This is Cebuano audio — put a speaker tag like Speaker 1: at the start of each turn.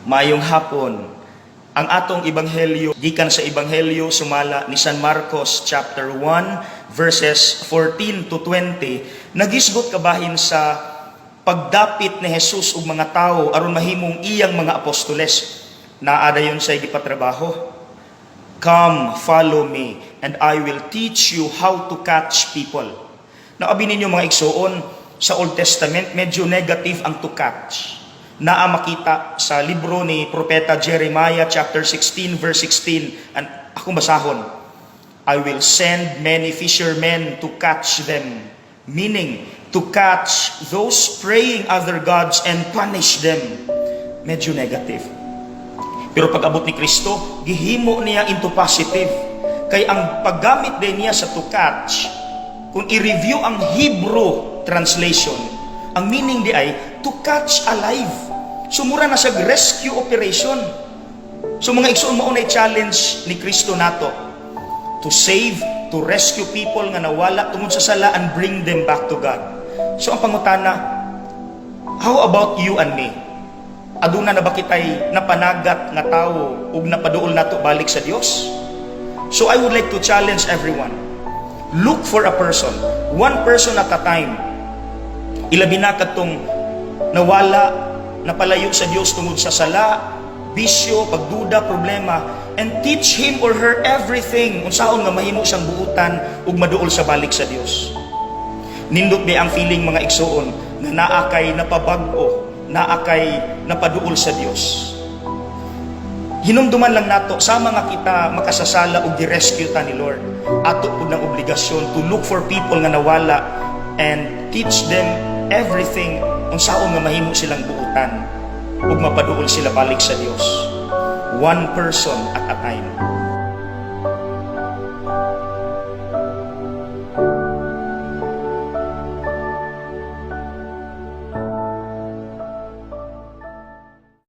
Speaker 1: Maayong hapon. Ang atong ebanghelyo gikan sa Ebanghelyo sumala ni San Marcos chapter 1 verses 14 to 20, nagisgot kabahin sa pagdapit ni Jesus ug mga tawo aron mahimong iyang mga apostoles. Naa dayon siya gipatrabaho. "Come, follow me, and I will teach you how to catch people." Naabi ninyo, mga igsuon, sa Old Testament, medyo negative ang "to catch." Naa makita sa libro ni Propeta Jeremiah chapter 16 verse 16, and akong basahon, "I will send many fishermen to catch them," meaning to catch those praying other gods and punish them. Medyo negative. Pero pag abot ni Kristo, gihimo niya into positive. Kay ang paggamit din niya sa "to catch," kung i-review ang Hebrew translation, ang meaning diay, to catch alive. So mura na siya rescue operation. So mga igsoon, mao na challenge ni Kristo nato to save, to rescue people nga nawala tungod sa sala and bring them back to God. So ang pangutana, how about you and me? Aduna na ba kitay napanagat nga tawo ug napaduol nato balik sa Dios? So I would like to challenge everyone. Look for a person, one person at a time. Ilabi na kadtong nawala, napalayo sa Dios tungod sa sala, bisyo, pagduda, problema, and teach him or her everything unsaon nga mahimo siyang buutan ug maduol sa balik sa Dios. Nindot ba ang feeling, mga igsuon, nga naa kay napabag-o, naa kay napaduol sa Dios? Hinumduman lang nato, sama nga kita makasasala ug gi-rescue ta ni Lord, ato pud ng obligasyon to look for people nga nawala and teach them everything unsaon nga mahimo silang buutan ug mapaduol sila balik sa Dios. One person at a time.